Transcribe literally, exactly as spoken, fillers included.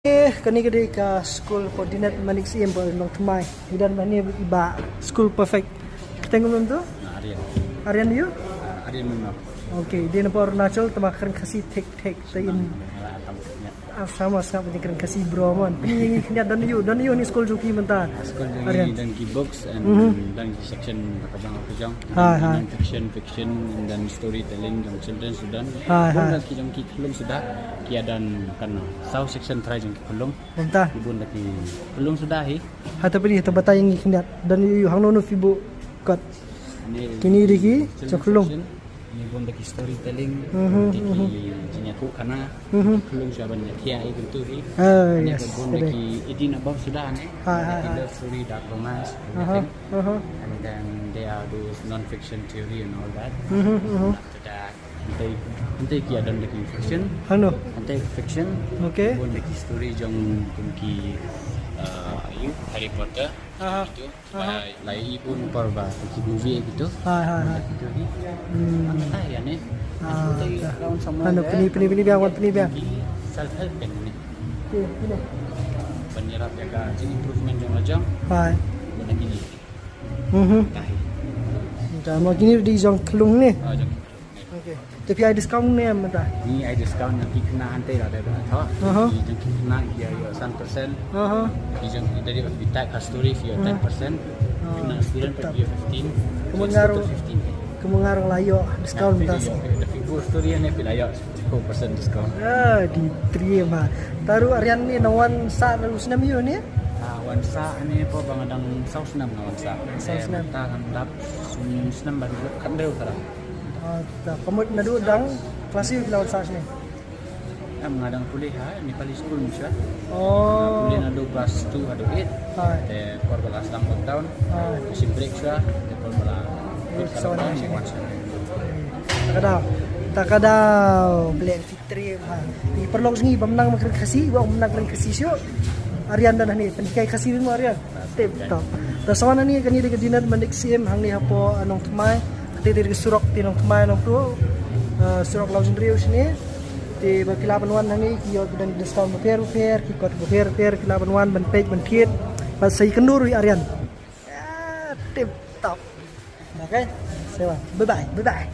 Eh, kane ka dei ka skul Fort Dinat Manik Syiem, Nongthymmai. Ngi don hangne i Bah School Perfect. Kyrteng kumno tu? Aryan. Aryan, you? Aryan Mano. Okay, dei na pdeng Arunachal, tangba kren Khasi thik thik. Te in Assam, Assam, kren Khasi bro mon. Pynïaid khyndiat, don aiu, don aiu hangne skul jong phi mynta? Skul jong ngi don ki books and don ki section, kaba nga kujong. Hi, hi. Fiction, fiction, and then storytelling jong children, student. Hi, hi. Don ki jong ki khunlung suda, ki ïa don kano saw section trai jong ki khunlung. Mynta ki bun da ki khunlung suda hi. Ha, to pynïaid, to batai ïa ngi khyndiat. Don aiu, hangno hangno phi buh kot? Kine dei ki jong khunlung. Ni bun da ki storytelling, ki jingïathuhkhana. Khunlung shuwa ban ïathiah ïa kito hi. Ni bun da ki eighteen above suda ne. Ki love story, dark romance, everything. And then there are those non-fiction theory and all that. After that, hynrei, hynrei ki ïa don da ki fiction. Hangno? Hynrei fiction. Okay. Bun da ki story jong kum ki, uh, Harry Potter. Aha. Lai i bun por ba ki movie kito. Hai, hai, hai. Kito ni. Hmm. Ata ya ne. Ah, ata. Ano, pini, pini, pini biang, wan pini biang. Self help kan ni. Okay, pini. Penyerap ya ka, jing improvement jong lajang. Hai. Bun lagi ni. Mhm. Tahi. Dah mau gini di jong khunlung ni. Ah, jong khunlung ni. Okay. Te phi ai discount ne mynta? Ngi ai discount, ïa ki khynnah hangtei la dei ba tho. Aha. Ki jong ki khynnah ki ïoh san percent. Aha. Ki jong ki dei ba phi type ha story phi ïoh ten percent. Khynnah student phi ïoh fifteen. Kumno nga ruh, fifteen. Kumno nga ruh la ïoh discount mynta. Da phi buh story ne phi la ïoh fifty-four percent discount. Ah, dei trei ma. Te ruh Aryan ne nang wan sah na u snem ïoh ne? Ah, wan sah ne po ba nga dang saw snem nga wan sah. Saw snem. Mynta ngan dap snem, snem baru kan deu tara. Ah, ta, ka mut naduh dang klas ïa u phi la wan sah shane? Em, nga dang pule ha Nepali school mynshwa. Oh. Nga pule naduh klas two haduh eight. Hai. Te por ba la sdang lockdown. Hai. Shim break shwa, te por ba la. Oh, sa wan shane. Wan shane. Ta ka daw. Ta ka daw. Bleh. Trei ma. Ngi paralok jong ngi bym nang kren Khasi, ba bym nang kren Khasi shuh. Aryan don hangne, pynhikai Khasi mo Aryan. Tip top. Te sa wan hangne kane dei ka Dinat Manik Syiem hangne hapoh, ah, Nongthymmai. Te dei ka surok te Nongthymmai Nongtuh. Ah, surok Lawjynriew shane. Te ba phi lah ban wan hangne ki ïoh ki don discount bapher bapher, ki kot bapher bapher, phi lah ban wan ban peit ban thied. Bad sa ïakynduh ruh ïa Aryan. Ah, tip top. Okay. Bye bye. Bye bye.